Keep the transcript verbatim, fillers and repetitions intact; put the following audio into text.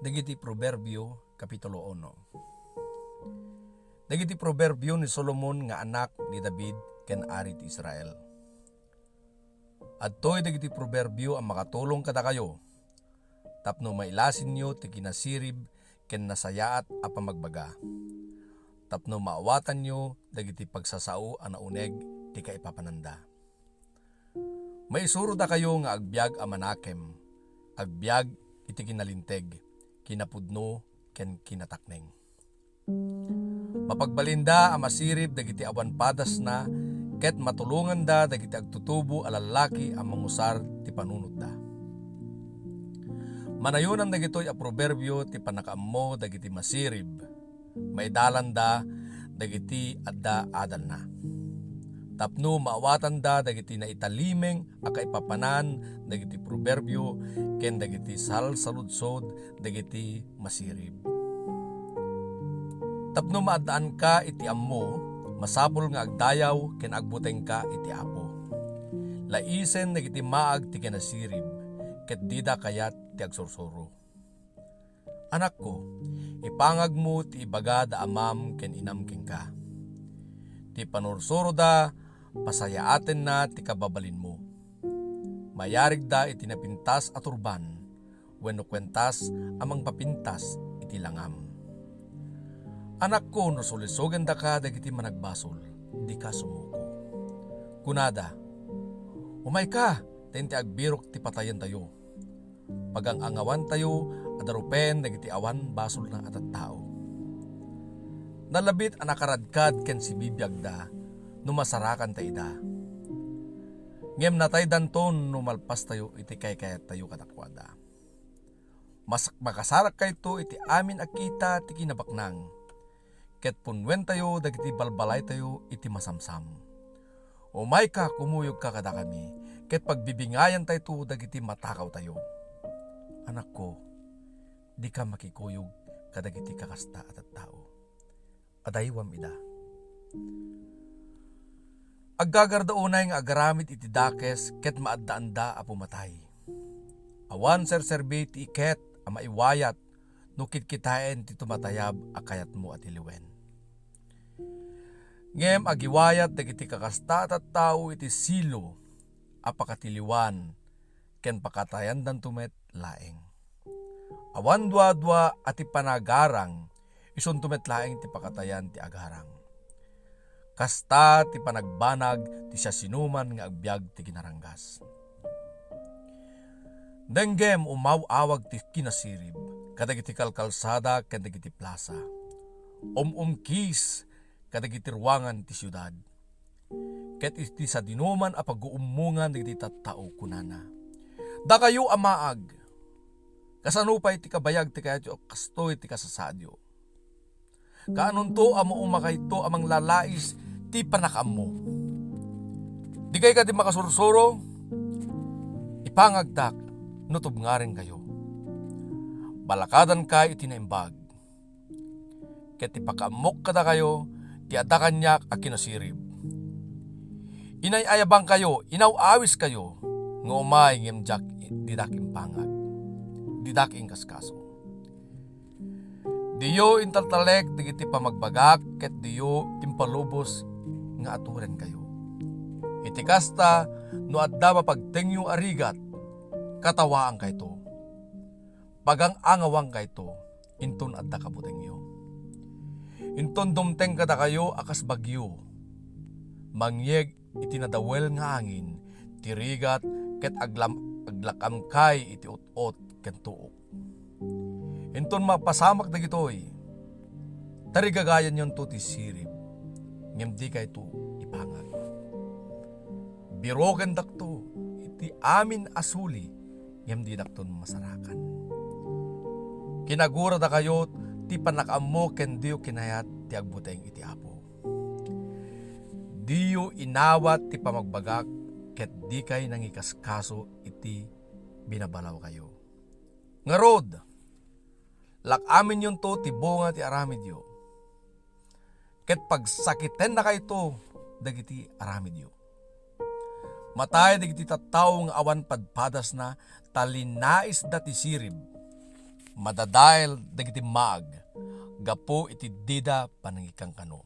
Dagiti Proverbio, Kapitulo uno. Dagiti proverbio ni Solomon nga anak ni David ken ari ti Israel. Adtoy dagiti proverbio a makatulong kadakayo tapno mailasinyo ti kinasirib ken nasayaat a pamagbaga, tapno maawatanyo dagiti pagsasao a nauneg ti kaipapananda. Maisurodakayo nga agbiag a manakem, agbiag iti kinalinteg, kinapudno, ken kinatakneng. Mapagbalinda a masirib dagiti awan padasna, ket matulonganda dagiti agtutubo a lallaki a mangusar ti panunotda. Manayonan dagitoy a proverbio ti pannakaammo dagiti masirib, maidalanda dagiti adda adalna, tapno maawatanda dagiti naitalimeng a kaipapanan dagiti proverbio ken dagiti salsaludsod dagiti masirib. Tapno maaddaanka iti ammo, masapul nga agdayaw ken agbutengka iti Apo. Laisen dagiti maag ti kinasirib, ket dida kayat ti agsursuro. Anakko, ipangagmo ti ibaga da amam ken inam kenka. Ti panursuroda, pasayaatenna ti kababalinmo. Mayarigda iti napintas a turban wenno kuentas a mangpapintas iti langam. Anakko, no sulisogendaka dagiti managbasol, dika sumuko. Kunada, "Umayka, ta inti agbirok ti patayentayo. Pagang-angawantayo a darupen dagiti awan basolna a tattao." Nalabit a nakaradkad ken sibibiagda no masarakanta ida. Ngem nataydanton no malpastayo iti kaykayattayo kadakuada. Mas-, makasarakkayto iti amin a kita ti kinabaknang, ket punnoentayo dagiti balbalaytayo iti masamsam. Umayka, kumuyogka kadakami, ket pagbibingayantayto dagiti matakawtayo. Anakko, dika makikuyog kadagiti kakasta a tattao. Adaywam ida. Aggagarda unay nga agaramid iti dakes ket maaddaanda a pumatay. Awan serserbi ti iket a maiwayat no kitkitaen ti tumatayab a kayatmo a tiliwen. Ngem agiwayat dagiti kakasta a tattao iti Silo a pakatiliwan ken pakatayandanto met laeng. Awan duadua a ti panagarang, isunto met laeng ti pakatayan ti agarang. Kasta ti panagbanag ti siasinoman nga agbiag ti kinaranggas. Denggem, umaw-awag ti kinasirib kadagiti kalkalsada ken dagiti plasa. Um-umkis kadagiti ruangan ti siudad. Ket iti sadinoman a pagguummongan dagiti tattao, kunana, "Dakayo a maag, kasano pay ti kabayag ti kayatyo a kastoy ti kasasaadyo? Kaanonto a maumakayto a manglalais ti pannakaammo? Dikay kadi makasursuro? Ipangagtak no tubngarenkayo. Balakadanka iti naimbag." Ket ipakaammok kadakayo ti adda kaniak a kinasirib. Inay-ayabangkayo, inaw-awiskayo, nga umay ngem diak, didak impangag, didak inkaskaso. Diyo intaltalek dagiti pamagbagak, ket diyo impalubos nga aturenkayo. Iti kasta, no adda mapagtengyo a rigat, katawaankayto. Pagang-angawangkayto, inton adda kabutengyo. Inton dumteng kadakayo a kas bagyo, mangyeg iti nadawel nga angin ti rigat ket aglam-, aglakamkay iti ut-ot ken tuok. Inton mapasamak dagitoy, tarigagayanyonto ti sirib, ngem dikayto ipangag. Birokendakto iti amin a suli, ngem didakton masarakan. Kinaguradakayo ti pannakaammo ken diyo kinayat ti agbuteng iti Apo. Diyo inawat ti pamagbagak ket dikay nangikaskaso iti binabalawkayo. Ngarud, lak-amenyonto ti bunga ti aramidyo, ket pagsakitennakayto dagiti aramidyo. Matay dagiti tattao nga awan padpadasna, ta linaisda ti sirib. madadael dagiti maag gapu iti dida panangikankano.